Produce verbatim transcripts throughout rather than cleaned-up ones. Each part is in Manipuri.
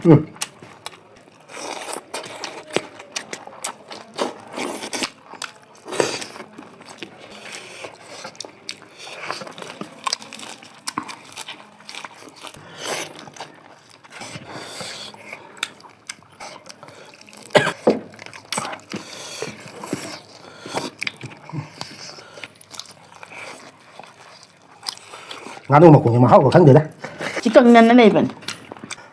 ꯎꯝ꯫ ꯉꯥꯅꯨ ꯃꯈꯣꯡꯁꯦ ꯃꯍꯥꯎꯒ ꯈꯪꯗꯦꯗ꯫ ꯆꯤꯀꯪꯅꯅ ꯂꯩꯕꯅꯤ꯫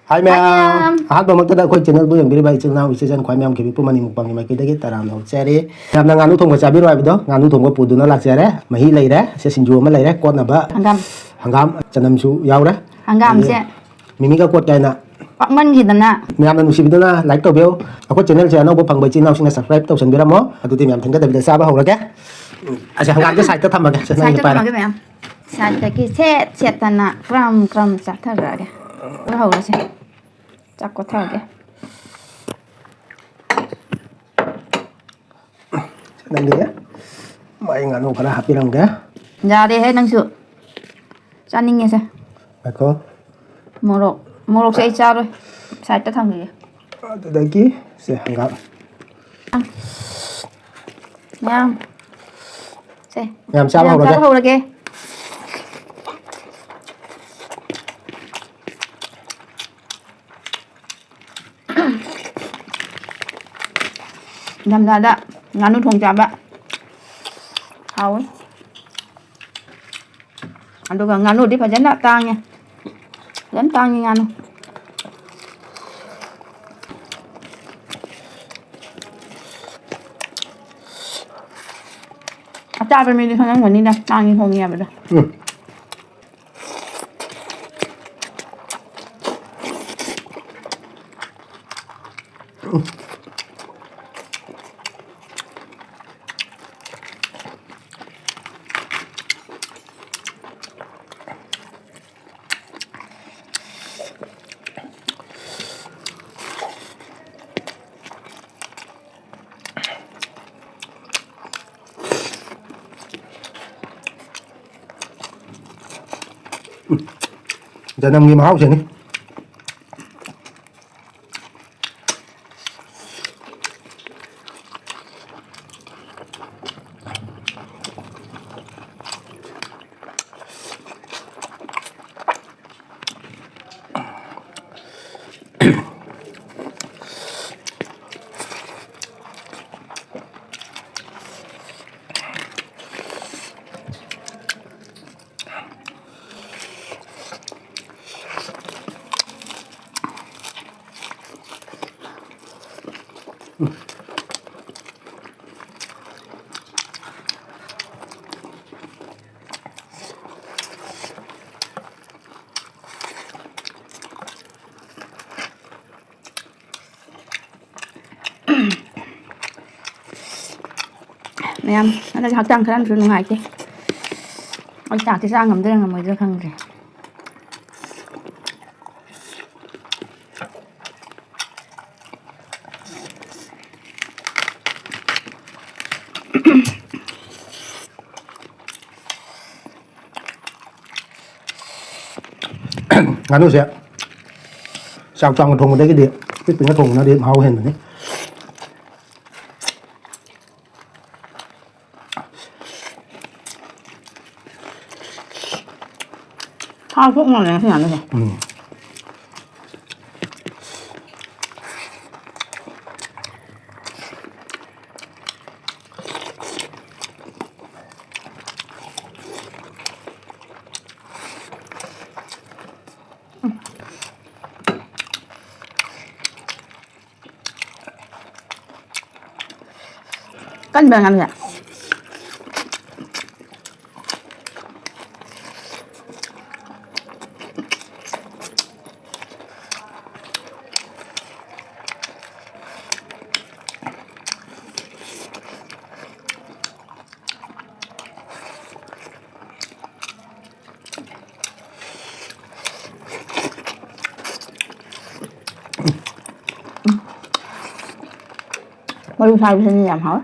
ꯍꯥꯏ ꯃꯌꯥꯝ꯫ ꯍꯥꯏ ꯃꯌꯥꯝ꯫ ꯑꯍꯥꯟꯕꯃꯛꯇꯗ ꯑꯩꯈꯣꯏ ꯆꯦꯅꯦꯜꯕꯨ ꯌꯦꯡꯕꯤꯔꯤꯕ ꯏꯆꯤꯜ ꯏꯅꯥꯎ, ꯏꯆꯦ ꯏꯆꯟ, ꯈ꯭ꯋꯥꯏ ꯃꯌꯥꯝ ꯈꯤꯕꯤꯄꯨ ꯃꯅꯤꯡ ꯃꯨꯛꯄꯥꯡꯒꯤ ꯃꯥꯏꯀꯩꯗꯒꯤ ꯇꯔꯥꯝꯅ ꯍꯧꯖꯔꯤ꯫ ꯌꯥꯝꯅ ꯉꯥꯅꯨ ꯊꯣꯡꯕ ꯆꯥꯕꯤꯔꯣ ꯍꯥꯏꯕꯗꯣ, ꯉꯥꯅꯨ ꯊꯣꯡꯕ ꯄꯨꯗꯨꯅ ꯂꯥꯛꯆꯔꯦ꯫ ꯃꯍꯤ ꯂꯩꯔꯦ, ꯁꯦ ꯁꯤꯡꯖꯨ ꯑꯃ ꯂꯩꯔꯦ, ꯀꯣꯠꯅꯕ ꯍꯪꯒꯥꯝ꯫ ꯍꯪꯒꯥꯝ, ꯆꯅꯝꯁꯨ ꯌꯥꯎꯔꯦ꯫ ꯍꯪꯒꯥꯝꯁꯦ꯫ ꯑꯗꯒꯤ ꯃꯤꯃꯤꯒ ꯀꯣꯠ ꯀꯥꯏꯅ꯫ ꯄꯥꯛꯃꯟꯈꯤꯗꯅ꯫ ꯃꯌꯥꯝꯅ ꯅꯨꯡꯁꯤꯕꯤꯗꯨꯅ like ꯇꯧꯕꯤꯌꯨ꯫ ꯑꯩꯈꯣꯏ ꯆꯦꯅꯦꯜꯁꯦ ꯑꯅꯧꯕ ꯐꯪꯕ ꯏꯆꯤꯜ ꯏꯅꯥꯎꯁꯤꯡꯅ subscribe ꯇꯧꯁꯟꯕꯤꯔꯝꯃꯣ꯫ ꯑꯗꯨꯗꯤ ꯃꯌꯥꯝ ꯊꯦꯡꯊꯗꯕꯤꯗ ꯆꯥꯕ ꯍꯧꯔꯒꯦ꯫ ꯑꯁ, ꯍꯪꯒꯥꯝꯁꯦ side ꯇ ꯊꯝꯃꯒꯦ꯫ ꯁꯦ, ꯅꯪꯒꯤ side ꯇ ꯄꯥꯏꯔꯣ꯫ ꯊꯝꯃꯒꯦ ꯃꯌꯥꯝ꯫ Side ꯇꯒꯤ ꯁꯦꯠ ꯁꯦꯠꯇꯅ ꯀ꯭ꯔꯝ ꯀ꯭ꯔꯝ ꯆꯥꯊꯔꯛꯑꯒꯦ꯫ ꯆꯥꯕ ꯍꯧꯔꯁꯦ꯫ ꯆꯥꯛ ꯀꯣꯠꯊꯔꯒꯦ꯫ ꯅꯪꯒꯤ ꯃꯥꯏ ꯉꯥꯅꯨ ꯈꯔ ꯍꯥꯞꯄꯤꯔꯝꯒꯦ꯫ ꯌꯥꯔꯦꯍꯦ ꯅꯪꯁꯨ꯫ ꯆꯥꯅꯤꯡꯉꯦꯁꯦ꯫ ꯉꯥꯏꯈꯣ꯫ ꯃꯣꯔꯣꯛ꯫ ꯃꯣꯔꯣꯛꯁꯦ ꯑꯩ ꯆꯥꯔꯣꯏ꯫ Side ꯇ ꯊꯝꯈꯤꯒꯦ꯫ ꯑꯗꯨꯗꯒꯤ ꯁꯦ ꯍꯪꯒꯥꯝ꯫ ꯃꯌꯥꯝ꯫ ꯁꯦ꯫ ꯃꯌꯥꯝ ꯆꯥꯕ ꯃꯌꯥꯝ ꯍꯧꯔꯒꯦ꯫ ꯆꯥꯕ ꯍꯧꯔꯒꯦ꯫ ꯏꯪꯊꯝꯊꯥꯗ ꯉꯥꯅꯨ ꯊꯣꯡ ꯆꯥꯕ ꯍꯥꯎꯋꯤ꯫ ꯑꯗꯨꯒ ꯉꯥꯅꯨꯗꯤ ꯐꯖꯅ ꯇꯥꯡꯉꯦ꯫ ꯐꯖꯅ ꯇꯥꯡꯉꯤ ꯉꯥꯅꯨ꯫ ꯑꯆꯥꯕ ꯃꯤꯗꯤ ꯈꯪꯉꯝꯒꯅꯤꯗ, ꯇꯥꯡꯉꯤ ꯍꯣꯡꯉꯤ ꯍꯥꯏꯕꯗꯣ꯫ ꯎꯝ꯫ ꯎꯝ꯫ ꯖꯅꯝꯒꯤ ꯃꯍꯥꯎꯁꯤꯅꯤ꯫ ꯌꯥꯝ ꯍꯟꯗꯛ ꯍꯛꯆꯥꯡ ꯈꯔ ꯑꯃꯁꯨ ꯅꯨꯡꯉꯥꯏꯇꯦ꯫ ꯑꯩ ꯆꯥꯛꯇꯤ ꯆꯥ ꯉꯝꯗꯣꯏꯔꯥ ꯉꯝꯃꯣꯏꯗꯣꯏꯔꯥ ꯈꯪꯗ꯭ꯔꯦ꯫ ꯉꯥꯅꯨꯁꯦ ꯆꯥꯎ ꯆꯥꯎꯅ ꯊꯣꯡꯕꯗꯒꯤꯗꯤ ꯄꯤꯛ ꯄꯤꯛꯅ ꯊꯣꯡꯕꯅꯗꯤ ꯃꯍꯥꯎ ꯍꯦꯟꯕꯅꯤ꯫ ꯊꯥꯎ ꯊꯣꯛ ꯃꯥꯜꯂꯦ ꯉꯁꯤ ꯉꯥꯅꯨꯁꯦ꯫ ꯎꯝ꯫ ꯀꯟꯕ꯭ꯔꯥ ꯉꯥꯅꯨꯁꯦ? ꯃꯔꯨ ꯁꯥꯏꯕꯁꯤꯅ ꯌꯥꯝ ꯍꯥꯎꯋꯦ꯫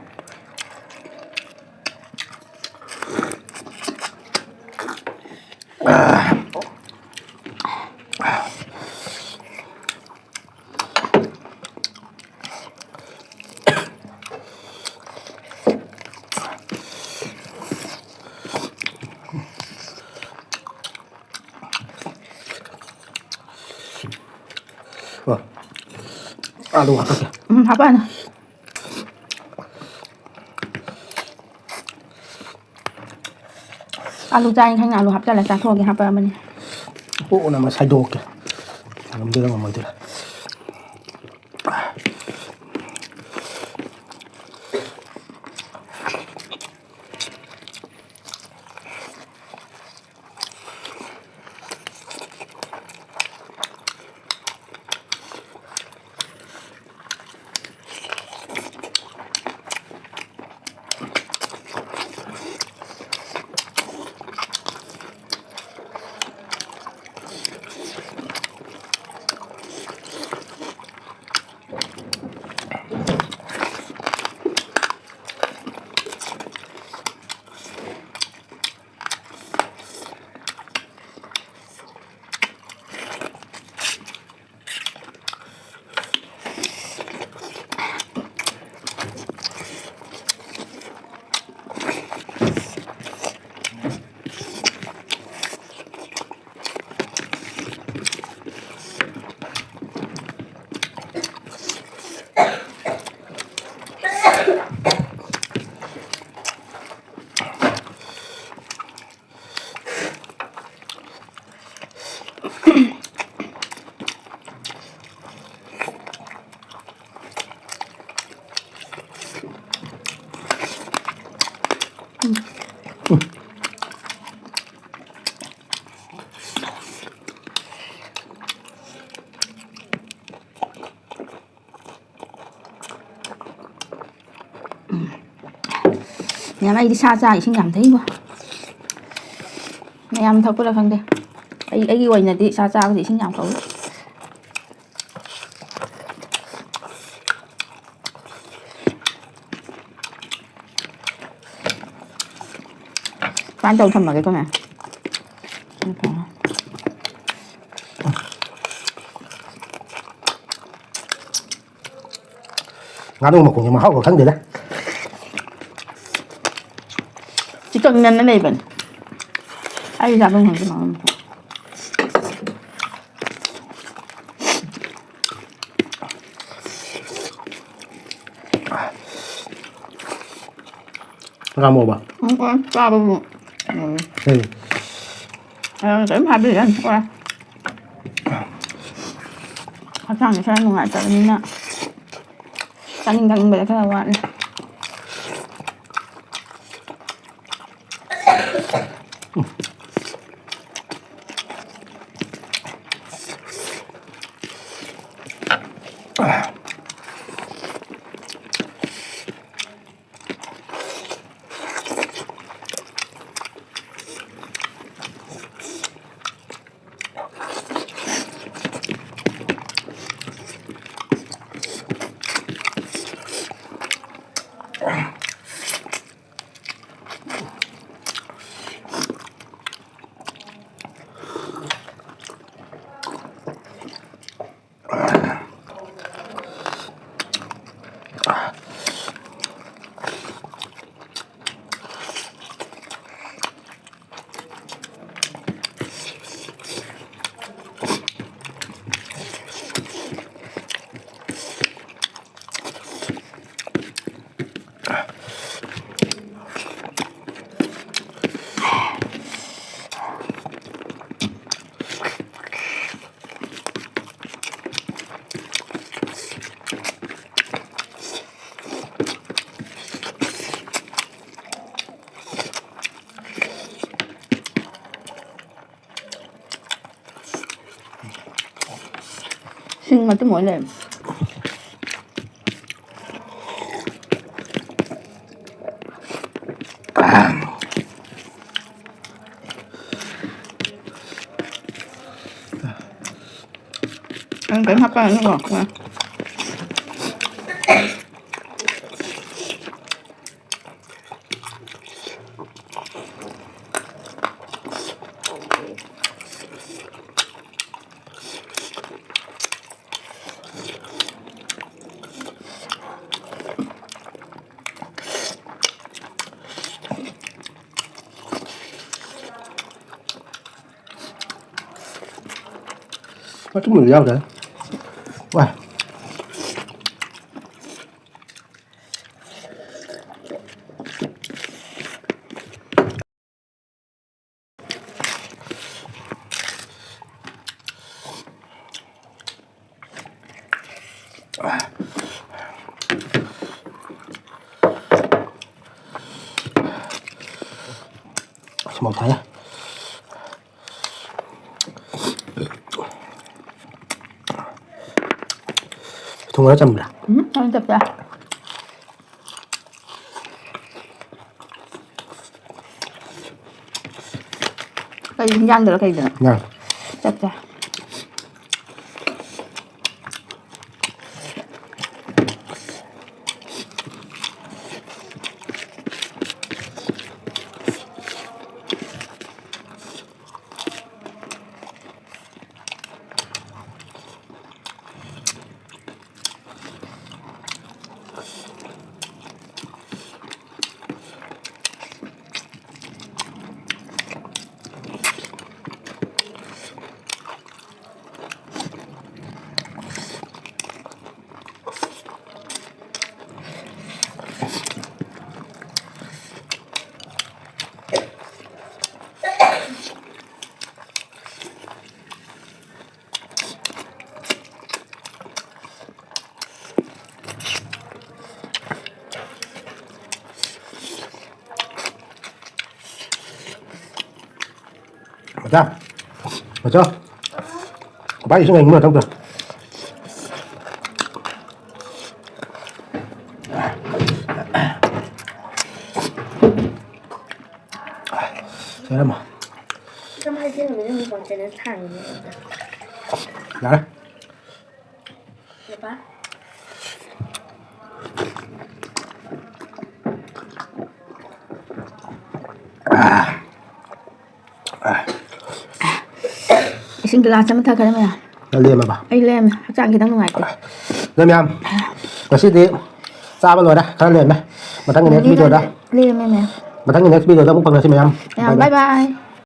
ꯀꯣ, ꯑꯥꯂꯨ ꯍꯥꯞꯄꯛꯀꯦ꯫ ꯎꯝ, ꯍꯥꯞꯄꯛꯑꯅꯨ꯫ ꯑꯥꯂꯨ ꯆꯥꯏ ꯈꯪꯅ ꯑꯥꯂꯨ ꯍꯥꯞꯆꯜꯂ ꯆꯥꯊꯣꯛꯑꯒꯦ ꯍꯥꯞꯄꯛꯑꯕꯅꯤ꯫ ꯀꯣꯛꯅ ꯑꯃ ꯁꯥꯏꯗꯣꯛꯀꯦ꯫ ꯉꯝꯗꯣꯏꯔꯥ ꯉꯝꯃꯣꯏꯗꯣꯏꯔꯥ꯫ ꯃꯌꯥꯝ, ꯑꯩꯗꯤ ꯁꯥ ꯆꯥ ꯏꯁꯤꯡ ꯌꯥꯝ ꯊꯛꯏꯕꯣ꯫ ꯃꯌꯥꯝ ꯊꯛꯄ꯭ꯔꯥ ꯈꯪꯗꯦ꯫ ꯑꯩ, ꯑꯩꯒꯤ ꯑꯣꯏꯅꯗꯤ ꯁꯥ ꯆꯥꯕꯁꯦ ꯏꯁꯤꯡ ꯌꯥꯝ ꯊꯛꯏ꯫ ꯁꯨꯃꯥꯏꯅ ꯇꯧ ꯊꯝꯃꯒꯦꯀꯣ, ꯃꯌꯥꯝ꯫ ꯉꯥꯅꯨ ꯃꯈꯣꯡꯁꯦ ꯃꯍꯥꯎꯒ ꯈꯪꯗꯦꯗ꯫ ꯆꯤꯀꯪꯅꯅ ꯂꯩꯕꯅꯦ꯫ ꯑꯩ ꯆꯥꯐꯝ ꯈꯪꯗꯦ ꯃꯉꯣꯟꯗ꯫ ꯉꯥꯃꯣꯕ꯫ ꯎꯝ, ꯎꯝ, ꯆꯥꯕꯕꯨ꯫ ꯎꯝ꯫ ꯀꯔꯤ? ꯑꯩꯉꯣꯟꯗ ꯀꯔꯤꯝ ꯍꯥꯏꯕꯤꯔꯛꯑꯅꯨ꯫ ꯍꯛꯆꯥꯡꯁꯦ ꯈꯔ ꯅꯨꯡꯉꯥꯏꯇꯕꯅꯤꯅ ꯆꯥꯅꯤꯡ ꯊꯛꯅꯤꯡꯕꯗ ꯈꯔ ꯋꯥꯠꯂꯦ꯫ ꯁꯤꯡ ꯃꯇꯨꯝ ꯑꯣꯏ ꯂꯩꯔꯝꯃꯦ꯫ ꯅꯪ ꯀꯩꯝ ꯍꯥꯞꯄꯛꯑꯅꯨꯀꯣ꯫ ꯃꯇꯨꯝꯕꯨꯗꯤ ꯌꯥꯎꯗꯦ꯫ ꯋꯥ꯫ ꯑꯁ, ꯃꯣꯔꯣꯛ ꯁꯥꯏꯍꯦ꯫ ꯊꯨꯝ ꯈꯔ ꯆꯝꯕ꯭ꯔꯥ? ꯎꯝ, ꯊꯨꯝ ꯆꯞ ꯆꯥꯏ꯫ ꯀꯩ ꯍꯤꯟꯖꯥꯡꯗꯔꯣ ꯀꯩꯗꯅꯣ? ꯉꯥ꯫ ꯆꯞ ꯆꯥꯏ꯫ ꯃꯆꯥ, ꯃꯆꯥ, ꯀꯃꯥꯏ ꯏꯁꯤꯡ ꯍꯩꯅꯤꯡꯕ ꯃꯊꯧꯗ꯫ ꯁꯦꯔꯝꯃ꯫ ꯀꯃꯥꯏ ꯇꯧꯔꯒ ꯅꯪ ꯐꯣꯟꯁꯦ ꯅꯪ ꯊꯥꯡꯉꯤꯅꯦ? ꯌꯥꯔꯦ꯫ ꯏꯁꯤꯡ ꯒꯤꯂꯥꯁ ꯑꯃ ꯊꯛꯈ꯭ꯔꯦ ꯃꯌꯥꯝ꯫ ꯂꯦꯝꯃꯕ? ꯑꯩ ꯂꯦꯝꯃꯦ, ꯍꯛꯆꯥꯡ ꯈꯤꯇꯪ ꯅꯨꯡꯉꯥꯏꯇꯦ꯫ ꯑꯗꯣ ꯃꯌꯥꯝ, ꯉꯁꯤꯗꯤ ꯆꯥꯕ ꯂꯣꯏꯔꯦ, ꯈꯔ ꯂꯦꯝꯃꯦ꯫ ꯃꯊꯪꯒꯤ next video ꯗ, ꯂꯦꯝꯃꯦ ꯃꯌꯥꯝ꯫ ꯃꯊꯪꯒꯤ next video ꯗ ꯑꯃꯨꯛ ꯐꯪꯉꯁꯤ ꯃꯌꯥꯝ꯫ ꯃꯌꯥꯝ, bye bye꯫